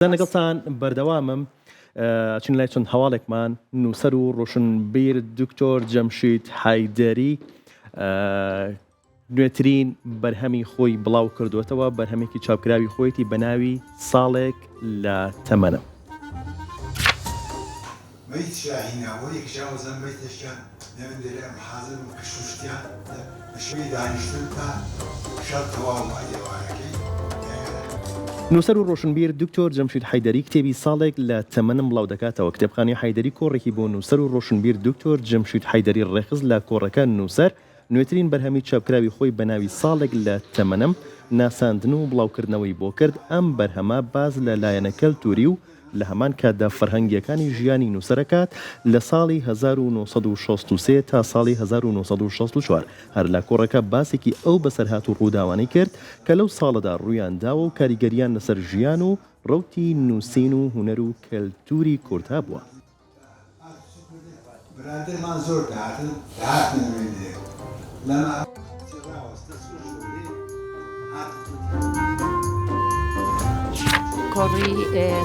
لەگەڵتان بەردەوامم ئەچین لای چەند هەواڵێکمان نووسەر و ڕۆشنبیر دکتۆر جەمشید حایدەری نوێترین بەرهەمی خۆی بڵاو کردوێتەوە بەرهەمێکی چاپکراوی خۆیەتی بە ناوی ساڵێک لە تەمەنم. مەیت شاهینا بۆ یەکجا وەزەم مەیتێکیان لەمن دێرێ ئەم حازر بم کە شوشتیان لە شوێی دانیشتن تا شەڕ تەواو با ئێوارەکەی نووسەر و ڕۆشنبیر دکتۆر جەمشید حەیدەری کتێبی ساڵێک لە تەمەنم بڵاودەکاتەوە کتێبخانەی حەیدەری کۆڕێکی بۆ نووسەر و ڕۆشنبیر دکتۆر جەمشید حەیدەری ڕێکخست لە کۆڕەکە نووسەر نوێترین بەرهەمی چاپکراوی خۆی بە ناوی ساڵێک لە تەمەنم ناساندن و بڵاوکردنەوەی بۆ کرد، ئەم بەرهەمە باس لە لایەنە کەلتووری و لە هەمان کاتدا فەرهەنگییەکانی ژیانی نووسەرەکات لە ساڵی 1963 تا ساڵی 1964. هەر لە کۆڕەکە باسێکی ئەو بەسەرهات و ڕووداوانەی کرد کە لەو ساڵەدا ڕوویان داوە و کاریگەرییان لەسەر ژیان و ڕەوتی نووسین و هونەر و کەلتووری کورد هەبووە. برادەرمان زۆر دەهاتن دەهاتنە وێنەیەک لەمە ڕاوەستە چۆ ژوورێ هات کۆڕی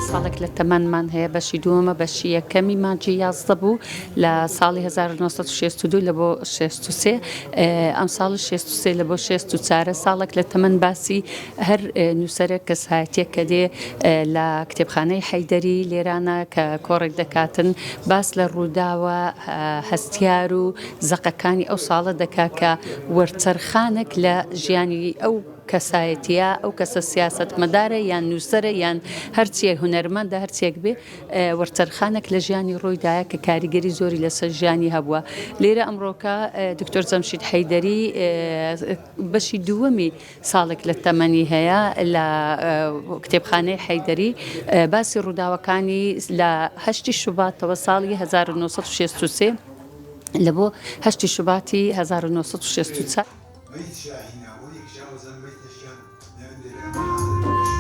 ساڵێک لە تەمەنمان هەیە بەشی دووەمە بەشی یەکەمی مانگی 11 بوو لە ساڵی 1962 لە بۆ 63 ئەم ساڵ 63 لە بۆ 64 ساڵێک لە تەمەن باسی هەر نووسەرێک کەسایەتیەک کە دێ لە کتێبخانەی حەیدەری لێرانە کە کۆڕێک دەکاتن باس لە ڕووداوە هەستیار و زەقەکانی ئەو ساڵە دەکا کە وەرچەرخانێک لە ژیانی ئەو کەسایەتیە ئەو کەسە سیاسەتمەدارە یان نووسەرە یان هەرچیەک هونەرمەندە هەرچیەک بێ وەرچەرخانێک لە ژیانی ڕوویدایە کە کاریگەری زۆری لەسەر ژیانی هەبووە لێرە ئەمڕۆکە دکتۆر جەمشید حەیدەری بەشی دووەمی ساڵێک لە تەمەنی هەیە لە کتێبخانەی حەیدەری باسی ڕووداوەکانی لە هەشتی شوباتەوە ساڵی 1963 لە بۆ هەشتی شوباتی 1964. مەیت شاهینا بۆ یەکجا وەزەم مەیتێکیان لەمن دێرێ ئەم حازر بم کە.